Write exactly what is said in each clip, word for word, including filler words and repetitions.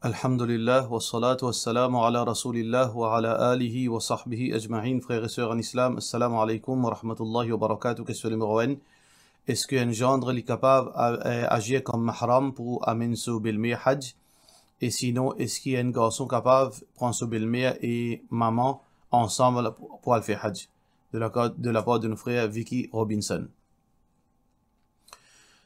Alhamdulillah, wassalatu wassalamu ala Rasoulillah wa ala alihi wa sahbihi ajma'in. Frer e ser an Islam, assalamu alaykum wa rahmatullahi wa barakatuh. Kestion nimero enn, eski enn zandr li kapav a-, eh, azir kom mahram pou amenn so belmer Hadj? E sinon, eski enn garson kapav pran so belmer e mama ansam pou, pou al fer Hadj? De la, de lapar de nou frer Vicky Robinson.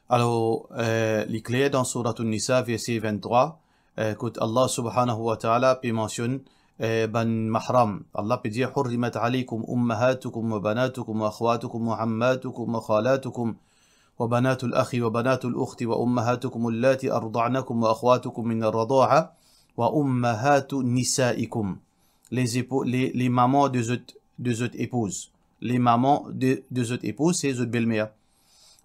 Alor, eh, li kler dan Souratoun Nisa, verse venntrwa, eh, kot Allah subhanahu wa ta'ala pe mansionn, eh, bann mahram. Allah pe dir, "Hurrimat alaykum ummahatukum wa banatukum wa akhawatukum wa ammatukum wa khalatukum wa banatul akhi wa banatul ukhti wa ummahatukum allati arda'nakum wa akhawatukum min ar-rada'a wa ummahatu nisaikum." Les épo-, les, les mamans de zot, de zot épouz. Les mamans de, de zot épouz, se zot belmer.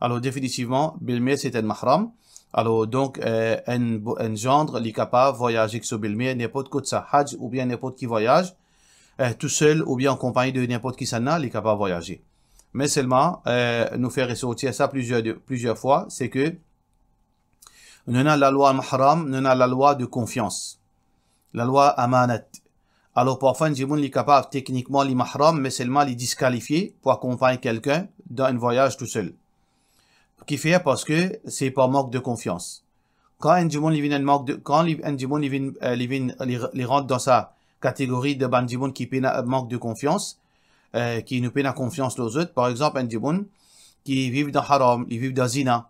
Alor, definitivman, belmer se enn mahram. Alor, donk, eh, enn bo-, enn zandr, li kapav vwayaze ek so belmer ninport kot sa, Hadj oubien ninport ki vwayaz, eh, tousel oubien an konpagni de ninport kisannla, li kapav vwayaze. Me selman, eh, nou fer resortir sa plizier de, plizier fwa, se ke nou ena lalwa mahram, nou ena lalwa de konfians, lalwa amanat. Alor, parfwa, enn dimoun li kapav, teknikman, li mahram, me selman li diskalifie pou akonpagn kelkenn dan enn vwayaz tousel. Kifer? Parski se par mank de konfians. Kan enn dimoun li vinn enn mank de, kan li, enn dimoun li vinn, eh, li vinn, li, li rant dan sa kategori de bann dimoun ki pena, mank de konfians, eh, ki nou pena konfians lor zot. Par exanp, enn dimoun ki viv dan haram, li viv dan zina,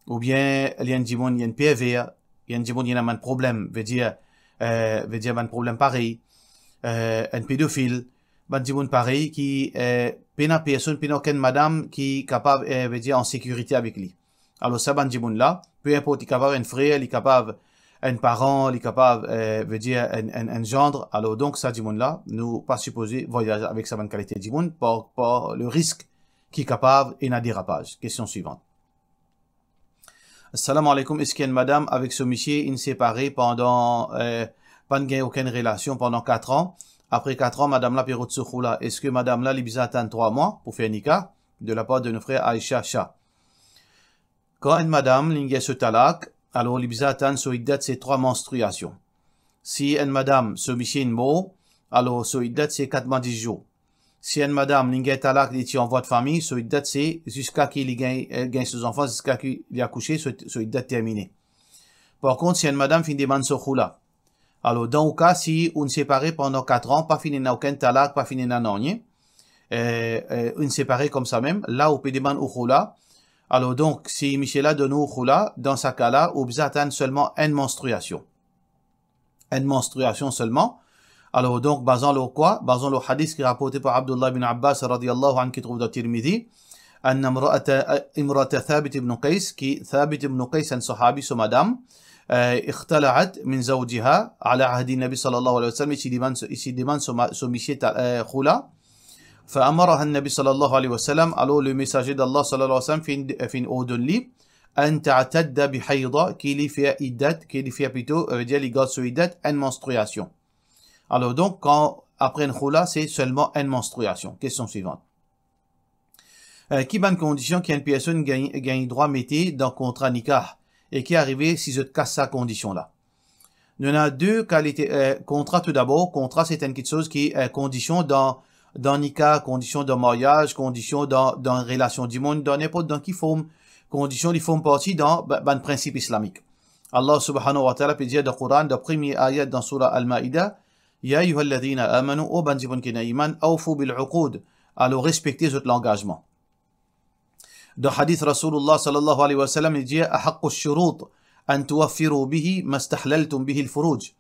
oubien li enn dimoun, li enn perver, li enn dimoun, li ena bann problem, vedir, eh, vedir bann problem parey, eh, enn pedofil, bann dimoun parey ki, eh, pena personn, pena okenn madam ki kapav, eh, vedir an sekirite avek li. Alor sa bann dimoun la, pe inport, li kapav enn frer, li kapav enn paran, li kapav, eh, vedir enn, enn, enn zandr. Alor donk sa dimoun la, nou pa sipoze vwayaz avek sa bann kalite dimoun par, par le risk ki kapav ena derapaz. Kestion swivant. Assalamu alaykoum, eski enn madam avek so misie inn separe pandan, eh, pann gagn okenn relasion pandan kat an? Apre kat an, madam la pe rod so khoula. Eski madam la li bizin atann trwa mwa pou fer nika? De lapar de nou frer Aisha Shah. Kan enn madam li gagn so talak, alor li bizin atann so iddat se trwa manstriasion. Si enn madam so misie inn mor, alor so iddat se kat mwa dis zour. Si enn madam li gagn talak, li ti an vwa de fami, so iddat se ziska ki li gagn, eh, gagn so zanfan, ziska ki li akouse, so, so iddat termine. Par kont, si enn madam finn demann so khoula, alor dan ou ka, si ou'nn separe pandan kat an, pa finn ena okenn talak, pa finn ena nanye, eh, eh, ou'nn separe koumsa mem, la ou pe demann ou khoula. Alor donk, si misie la donn ou khoula, dan sa ka la, ou bizin atann selman enn manstriasion. Enn manstriasion selman. Alor donk, bazan lor kwa? Bazan lor hadis ki raporte par Abdullah bin Abbas radiyallahu anhu, ki trouv dan Tirmidhi, anna imra'ata, imra'ata Thabit ibn Qays, ki Thabit ibn Qays, enn sahabi, so madam, eh, ikhtala'at min zawjiha ala ahdi Nabi sallallahu alayhi wa sallam, li ti demann so, li ti demann so ma-, so misie ta-, eh, khoula. Fa amaraha Nabi sallallahu alayhi wa sallam, alor le mesaze d'Allah sallallahu alayhi wa sallam finn, finn ordonn li, an ta'tadda bi hayda, ki li fer iddat, ki li fer plito, eh, vedir li gard so iddat, enn manstriasion. Alor donk, kan apre enn khoula, se selman enn manstriasion. Kestion swivant. Eh, ki bann kondision ki enn personn gagn, gagn drwa mete dan kontra nikah, e ki arive si zot kas sa kondision la? Nou ena de kalite, eh, kontra. Toudabor, kontra se enn kiksoz ki, eh, kondision dan, dan nikah, kondision dan maryaz, kondision dan, dan relasion dimoun, dan ninport dan ki form kondision, li form parti dan ba-, bann prinsip islamik. Allah subhanahu wa ta'ala pe dir dan Koran, dan premie ayat dan soura Al-Maida, "Ya ayyuhalladhina amanu, o bann dimoun ki ena iman, awfu bil uqud, alor respekte zot langazman." Dan hadis Rasoulillah sallallahu alayhi wa sallam, li dir, "Ahaqqu shurut an tuwaffiru bihi mastahlaltum bihi al-furuj."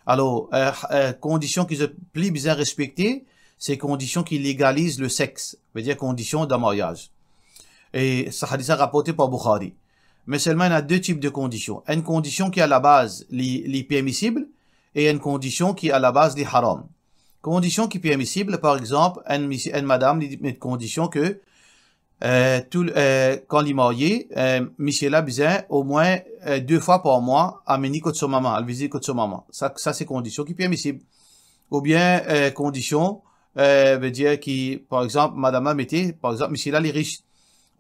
Alor, eh, eh, kondision ki zot pli bizin respekte, se kondision ki legaliz le sex, vedir kondision dan maryaz. E sa hadis la raporte par Bukhari. Me selman, ena de tip de kondision. Enn kondision ki alabaz li, li permisib, e enn kondision ki alabaz li haram. Kondision ki permisib, par exanp, enn misi-, enn madam, li met kondision ke, eh, tou, eh, kan li marye, eh, misie la bizin omwin, eh, de fwa par mwa amenn li kot so mama, al vizit kot so mama. Sa, sa se kondision ki permisib. Oubien, eh, kondision, eh, vedir ki, par exanp, madam la mete, par exanp, misie la, li ris.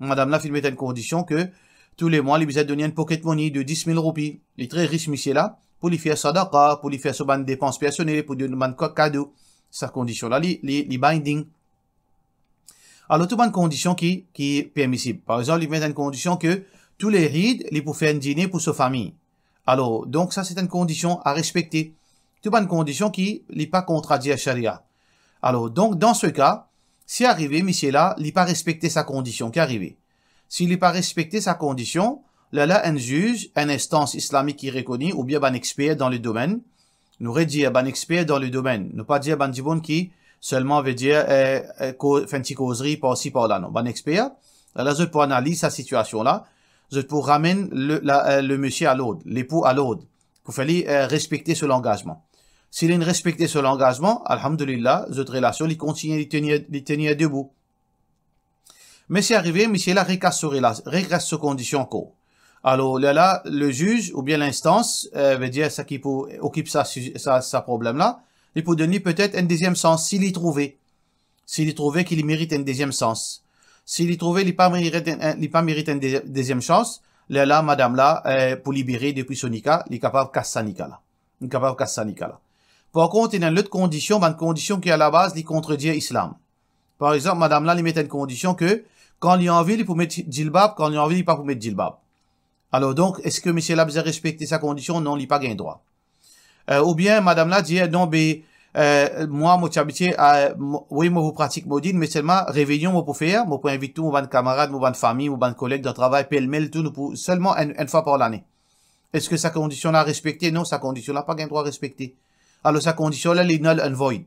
Madam la finn met enn kondision ke tou le mwa, li bizin donn li enn pocket money de dis mil roupi. Li tre ris, misie la, pou li fer sadaqa, pou li fer so bann depans personel, pou donn bann ka-, kado. Sa kondision la, li, li, li binding. Alor, tou bann kondision ki, ki permisib. Par exanp, li met enn kondision ke tou le Eid, li pou fer enn dine pou so fami. Alor, donk sa se enn kondision a respekte. Tou bann kondision ki li pa kontradir sharia. Alor, donk, dan se ka, si arive misie la, li pa respekte sa kondision, ki arive? Si li pa respekte sa kondision, lerla enn ziz, enn instans islamik ki rekoni, oubien bann exper dan le domenn, nou redir bann exper dan le domenn, nou pa dir bann dimoun ki selman, vedir, eh, eh, ko-, fer enn ti kozri parsi parla, non. Bann exper, lerla zot pou analiz sa sitiasion la, zot pou ramenn le, la, eh, le misie a lord, lepou a lord, pou fer li, eh, respekte so langazman. Si li respekte so langazman, alhamdulillah, zot relasion, li kontigne, li tenir, li tenir debou. Me si arive, misie la rekas so rela-, rekas so kondision ankor. Alor, lerla, le ziz oubien linstans, eh, vedir sa ki pou okip sa siz-, sa, sa problem la, li pou donn li petet enn deziem sans, si li trouve. Si li trouve ki li merit enn deziem sans. Si li trouve li pa merit enn, enn, li pa merit enn de-, deziem sans, lerla madam la, eh, pou libere depi so nika, li kapav kas sa nika la. Li kapav kas sa nika la. Par kont, ena enn lot kondision, bann kondision ki alabaz, li kontradir islam. Par exanp, madam la, li met enn kondision ke kan li anvi, li pou met jilbab, kan li anvi, li pa pou met jilbab. Alor, donk, eski misie la bizin respekte sa kondision? Non, li pa gagn drwa. Eh, oubien madam la dir, "Non, be, eh, mwa, mo ti abitie, eh, mo, wi, mo pou pratik modin, me selman revinion mo pou fer, mo pou invit tou mo bann kamarad, mo bann fami, mo bann koleg dan travay, pelmel tou, nou pou selman enn, enn fwa par lane." Eski sa kondision la respekte? Non, sa kondision la pa gagn drwa respekte. Alor, sa kondision la, li null and void.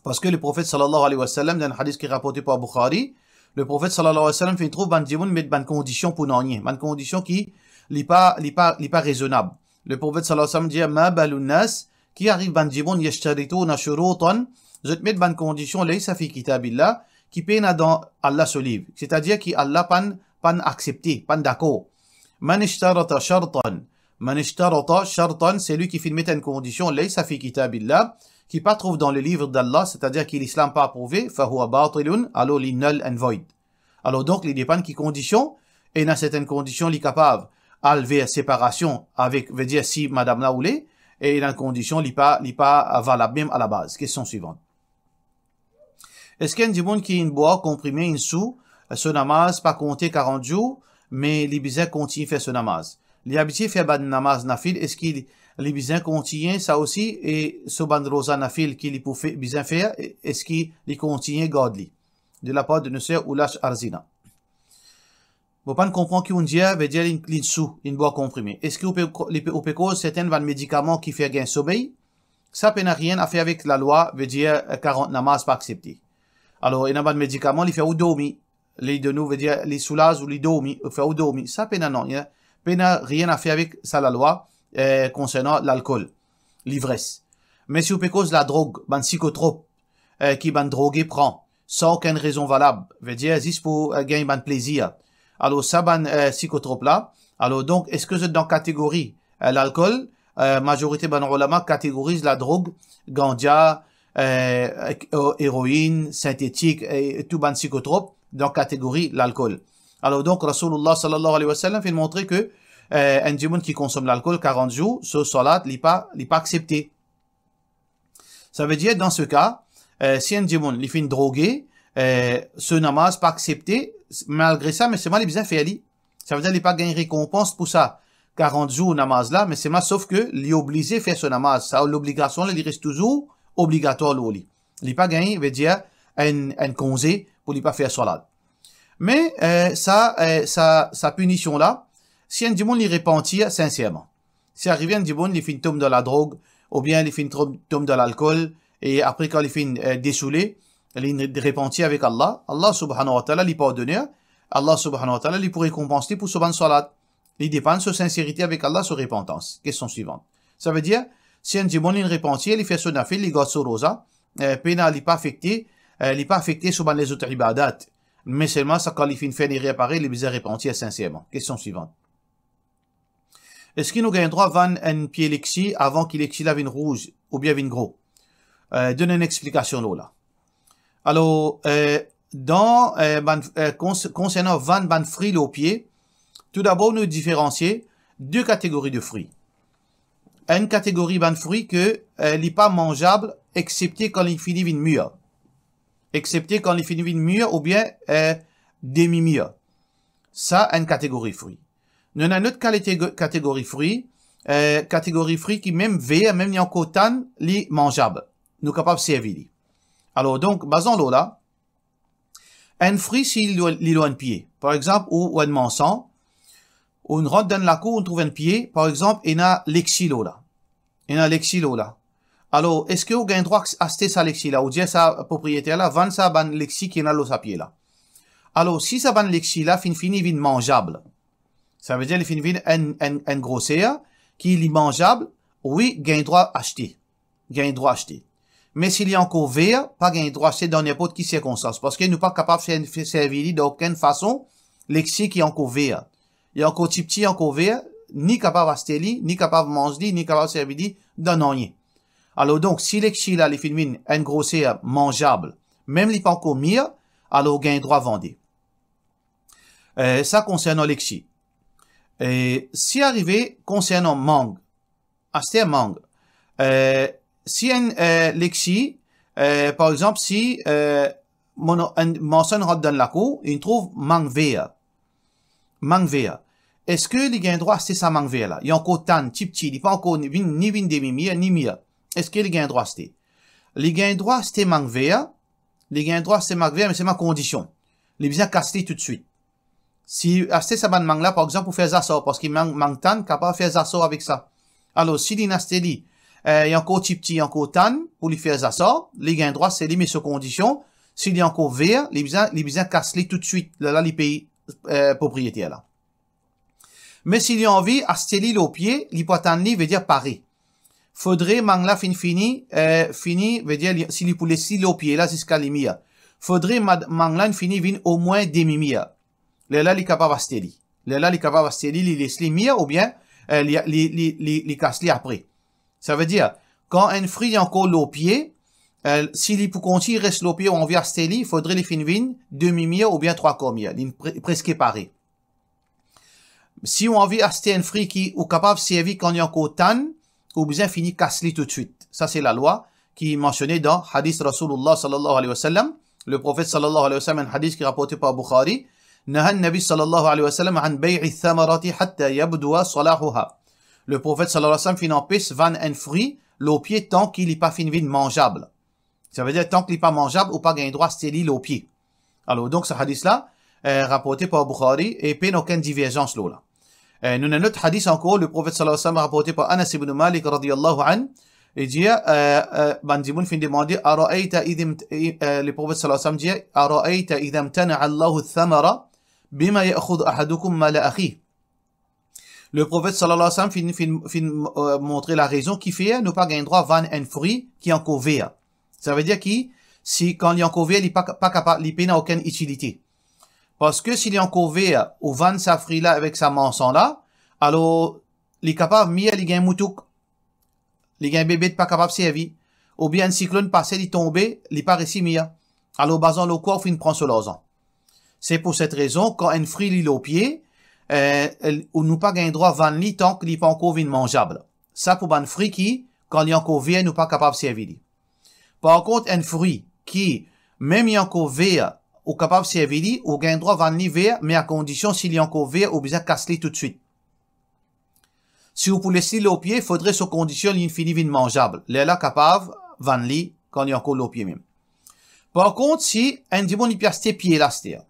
Parski Leprofet, sallallahu alayhi wa sallam, dan enn hadis ki raporte par Bukhari, Leprofet, sallallahu alayhi wa sallam, finn trouv bann dimoun met bann kondision pou nanye, bann kondision ki li pa, li pa, li pa rezonab. Leprofet, sallallahu alayhi wa sallam, dir, "Ma balun nas, ki ariv bann dimoun, yashtarituna shurutan, zot met bann kondision, laysa fi kitabillah, ki pena dan Allah so liv, setadir ki Allah pa'nn, pa'nn aksepte, pa'nn dakor. Man ishtarata shartan, man ishtarata shartan, selwi ki finn met enn kondision, laysa fi kitabillah, ki pa trouv dan leliv d'Allah, setadir ki lislam pa aprouve, fahuwa batilun, alor li null and void." Alor donk, li depann ki kondision, ena sertenn kondision li kapav al ver separasion avek, vedir si madam la oule, e ena kondision li pa, li pa valab mem alabaz. Kestion swivan. Eski enn dimoun ki inn bwar konprime inn sou, so namaz pa konte karant zour, me li bizin kontign fer so namaz? Li abitie fer bann namaz nafil, eski li, li bizin kontign sa osi, e so bann roza nafil ki li pou fe-, bizin fer, e-, eski li kontign gard li? De lapar de nou ser Oulash Arzina. Mo pa'nn konpran ki ou'nn dir, vedir li, li sou, li bwar konprime. Eski ou pe, li pe, ou pe koz sertenn bann medikaman ki fer gagn somey? Sa pena nanye a fer avek lalwa, vedir, eh, karant namaz pa aksepte. Alor, ena bann medikaman, li fer ou dormi. Li donn ou, vedir, li soulaz ou, li dormi, ou fer ou dormi. Sa pena nanye, pena nanye a fer avek sa lalwa, eh, konsernan lalkol, livres. Me si ou pe koz ladrog, bann sikotrop, eh, ki bann droge pran, san okenn rezon valab, vedir zis pou, eh, gagn bann plezir. Alor sa bann, eh, sikotrop la, alor donk, eski zot dan kategori, eh, lalkol? Eh, mazorite bann olama kategoriz ladrog, ganja, eh, ek-, o-, eroinn, sintetik, e tou bann sikotrop dan kategori lalkol. Alor donk, Rasoulillah sallallahu alayhi wa sallam finn montre ke, eh, enn dimoun ki konsom lalkol karant zour, so salat, li pa, li pa aksepte. Savedir, dan se ka, eh, si enn dimoun, li finn droge, eh, so namaz pa aksepte, malgre sa, me selman li bizin fer li. Savedir, li pa gagn rekonpans pou sa karant zour namaz la, me selman sof ke li oblize fer so namaz. Sa, lobligasion la, li res touzour obligatwar lor li. Li pa gagn, vedir, enn, enn konze pou li pa fer salat. Me, eh, sa, eh, sa, sa pinision la, si enn dimoun li repanti sinserman. Si arive enn dimoun, li finn tom dan ladrog, oubien li finn tom, tom dan lalkol, e apre kan li finn, eh, desoule, li repanti avek Allah, Allah subhanahu wa ta'ala, li pardoner, Allah subhanahu wa ta'ala, li pou rekonpans li pou so bann salat. Li depann so sinserite avek Allah, so repantans. Kestion swivan. Savedir, si enn dimoun li repanti, li fer so nafil, li gard so roza, eh, pena li pa afekte, eh, li pa afekte so bann lezot ibadat. Me selman sa kan li finn fer enn erer parey, li bizin repanti sinserman. Kestion swivan. Eski nou gagn drwa vann enn pie lexi avan ki lexi la vinn rouz oubien vinn gro? Eh, donn enn explikasion lor la. Alor, eh, dan, eh, bann, eh, kons-, konsernan vann bann fri lor pie, toudabor nou diferansie de kategori de fri. enn kategori bann fri ke, eh, li pa manzab, eksepte kan li fini vinn mir. Eksepte kan li fini vinn mir oubien, eh, demi mir. Sa enn kategori fri. Nou ena enn lot kalite go-, kategori fri, eh, kategori fri ki mem ver, mem li ankor tann, li manzab. Nou kapav servi li. Alor, donk, bazan lor la, enn fri si li, li lor enn pie. Par exanp, ou, ou enn marsan, ou rant dan lakour, ou trouv enn pie, par exanp, ena lexi lor la. Ena lexi lor la. Alor, eski ou gagn drwa aste sa lexi la? Ou dir sa propriyeter la, vann sa bann lexi ki ena lor sa pie la. Alor, si sa bann lexi la finn fini vinn manzab, savedir li finn vinn enn, enn, enn groser ki li manzab, wi, gagn drwa aste. Gagn drwa aste. Me si li ankor ver, pa gagn drwa aste dan ninport ki sirkonstans, parski nou pa kapav fer, fer servi li dan okenn fason, lexi ki ankor ver. Li ankor tipti, ankor ver, ni kapav aste li, ni kapav manz li, ni kapav servi li dan nanye. Alor donk, si lexi la, li finn vinn enn groser manzab, mem li pa ankor mir, alor gagn drwa vande. Eh, sa konsernan lexi. Eh, si arive konsernan mang, aster mang, eh, si enn, eh, lexi, eh, par exanp, si, eh, mo, enn marsan rant dan lakour, li trouv mang ver. Mang ver. Eski li gagn drwa aste sa mang ver la? Li ankor tann, tipti, li pa ankor ni vinn, ni vinn demi mir, ni mir. Eski li gagn drwa aste? Li gagn drwa aste mang ver, li gagn drwa aste mang ver, me selman kondision. Li bizin kas li toutswit. Si aste sa bann mang la, par exanp, pou fer zasar, parski mang, mang tann kapav fer zasar avek sa. Alor, si li aste li, eh, li ankor tipti, li ankor tann, pou li fer zasar, li gagn drwa aste li, me sou kondision, si li ankor ver, li bizin, li bizin kas li toutswit, lerla li pey, eh, propriyeter la. Me si li anvi aste li lor pie, li pou atann li, vedir pare. Fodre mang la finn fini, eh, fini, vedir li, si li pou les li lor pie la ziska li mir, fodre mad-, mang la inn fini vinn omwin demi mir. Lerla li kapav aste li. Lerla li kapav aste li, li les li mir oubien, eh, li, li, li, li, li kas li apre. Savedir, kan enn fri ankor lor pie, eh, si li pou kontign res lor pie, ou anvi aste li, fodre li finn vinn demi mir oubien trwa kar mir. Li pre-, preske pare. Si ou anvi aste enn fri ki ou kapav servi kan li ankor tann, ou bizin fini kas li toutswit. Sa se lalwa ki mansione dan hadis Rasoulillah sallallahu alayhi wa sallam. Le Profet sallallahu alayhi wa sallam, enn hadis ki raporte par Bukhari, نهى النبي صلى الله عليه وسلم عن بيع الثمرة حتى يبدو صلاحها. Le Profet sallallahu alayhi wa sallam finn anpes vann enn fri lor pie tan ki li pa finn vinn manzab. Savedir, tan ki li pa manzab, ou pa gagn drwa aste li lor pie. Alor, donk, sa hadis la, eh, raporte par Bukhari e pena okenn diverzans lor la. Eh, nou ena enn lot hadis ankor, le Profet sallallahu alayhi wa sallam, raporte par Anas ibn Malik radiyallahu anhu, li dir, eh, eh, bann dimoun finn demande, أرأيت إذا امت-، eh, le Profet sallallahu alayhi wa sallam dir, أرأيت إذا امتنع الله الثمرة بما يأخذ أحدكم مال أخيه. Le Profet sallallahu alayhi wa sallam finn, finn, finn, eh, montre larezon ki fer nou pa gagn drwa vann enn fri ki ankor ver. Savedir ki, si kan li ankor ver, li pa, pa kapav, li pena okenn itilite. Parski si li ankor ver, ou vann sa fri la avek sa marsan la, alor li kapav mir, li gagn moutouk, li gagn bebet, pa kapav servi, oubien enn siklonn pase, li tonbe, li pa resi mir. Alor, bazan lor kwa ou finn pran so larzan? Se pou set rezon, kan enn fri li lor pie, eh, ou nou pa gagn drwa vann li tan ki li pa ankor vinn manzab. Sa pou bann fri ki, kan li ankor ver, nou pa kapav servi li. Par kont, enn fri ki, mem li ankor ver, ou kapav servi li, ou gagn drwa vann li ver, me a kondision si li ankor ver, ou bizin kas li toutswit. Si ou pou les li lor pie, fodre so kondision li fini vinn manzab. Lerla kapav vann li kan li ankor lor pie mem. Par kont, si enn dimoun li pe aste pie la aster,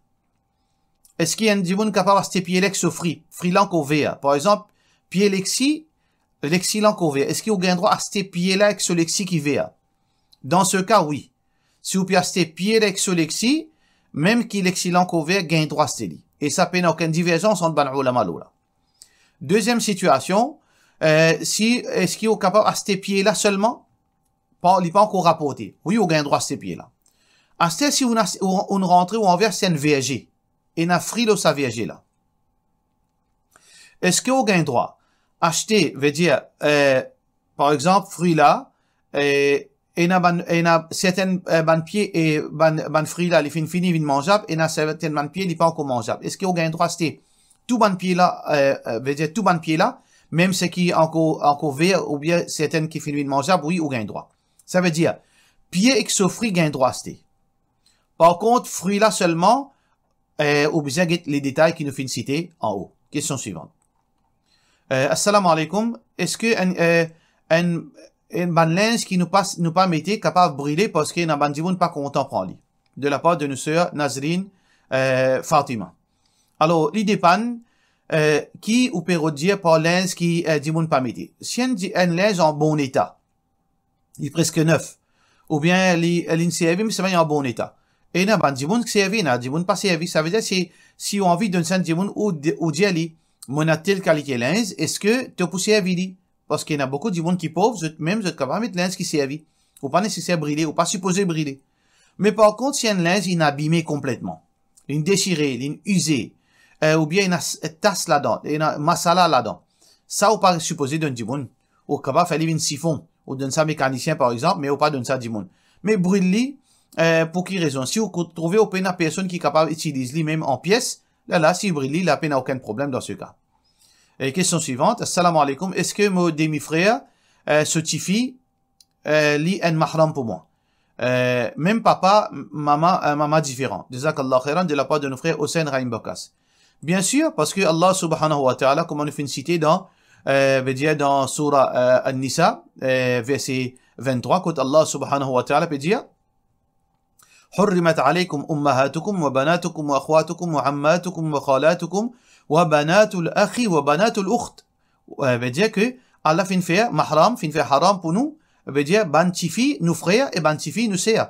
eski enn dimoun kapav aste pie la ek so fri, fri la ankor ver? Par exanp, pie lexi, lexi la ankor ver. Eski ou gagn drwa aste pie la ek so lexi ki ver? Dan se ka, wi. Si ou pe aste pie la ek so lexi, mem ki lexi la ankor ver, gagn drwa aste li. E sa pena okenn diverzans ant bann oulama lor la. Deziem sitiasion, eh, si, eski ou kapav aste pie la selman? Pa, li pa ankor raporte. Wi, ou gagn drwa aste pie la. Aster si ou, ou, ou rantre, ou anvi aste enn verze, ena fri lor sa verze la. Eski ou gagn drwa aste, vedir, eh, par exanp, fri la, eh, ena bann, ena sertenn, eh, bann pie, e bann, bann fri la, li finn fini vinn manzab, ena sertenn bann pie, li pa ankor manzab. Eski ou gagn drwa aste tou bann pie la, eh, eh, vedir tou bann pie la, Mem seki ankor, ankor ver oubien sertenn ki finn vinn manzab, wi, ou gagn drwa. Savedir, pie ek so fri gagn drwa aste. Par kont, fri la selman, eh, ou bizin get le detay ki nou finn site anwo. Kestion swivan. Eh, assalamu alaikum. Eski enn, eh, enn, enn bann linz ki nou pa, nou pa mete kapav brile parski ena bann dimoun pa kontan pran li? De la par de nou ser Nazrine, eh, Fatima. Alor, li depann, eh, ki ou pe rod dir par linz ki, eh, dimoun pa mete. Si enn di-, enn linz an bon eta, li preske nef, oubien li, linn servi, me selman li an bon eta. Ena bann dimoun ki servi, ena dimoun pa servi. Savedir, si, si ou anvi donn sa enn dimoun, ou di-, ou dir li, mo ena tel kalite linz, eski to pou servi li? Parski ena boukou dimoun ki pov, zot mem, zot kapav met linz ki servi. Ou pa neseser brile, ou pa sipoze brile. Me par kont, si enn linz inn abime konpletman, linn desire, linn ize, eh, oubien ena s-, tas ladan, ena masala ladan, sa ou pa sipoze donn dimoun. Ou kapav fer li vinn sifon, ou donn sa mekanisien par exanp, me ou pa donn sa dimoun. Me bril li, eh, pou ki rezon? Si ou ko-, trouve ou pena personn ki kapav itiliz li mem an pies, la, la, si bril li, la pena okenn problem dan se ka. E kestion swivan, assalamu alaikum, eski mo demi-frer, eh, so tifi, eh, li enn mahram pou mwa? Eh, mem papa, m-, mama, eh, mama diferan. Jazakallah khairan, de la par de nou frer Hossein Rahim Bakas. Bien sir, parski Allah subhanahu wa ta'ala, kouma nou finn site dan, eh, vedir dan soura, eh, An-Nisa, eh, verse vinn-trwa, kot Allah subhanahu wa ta'ala pe dir, حرمت عليكم أمهاتكم وبناتكم وأخواتكم وعماتكم وخالاتكم وبنات الأخ وبنات الأخت. Eh, vedir ke Allah finn fer mahram, finn fer haram pou nou, vedir bann tifi nou frer e bann tifi nou ser.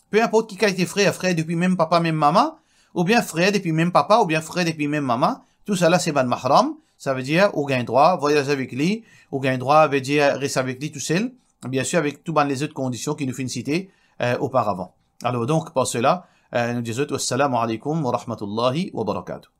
Pe inport ki kalite frer, frer depi mem papa, mem mama, oubien frer depi mem papa, oubien frer depi mem mama, tousala se bann mahram, savedir ou gagn drwa vwayaz avek li, ou gagn drwa, vedir res avek li tousel, bien sir avek tou bann lezot kondision ki nou finn site, eh, oparavan. Alor donk, par sela, eh, nou dir zot, wassalamu alaikum wa rahmatullahi wa barakatuh.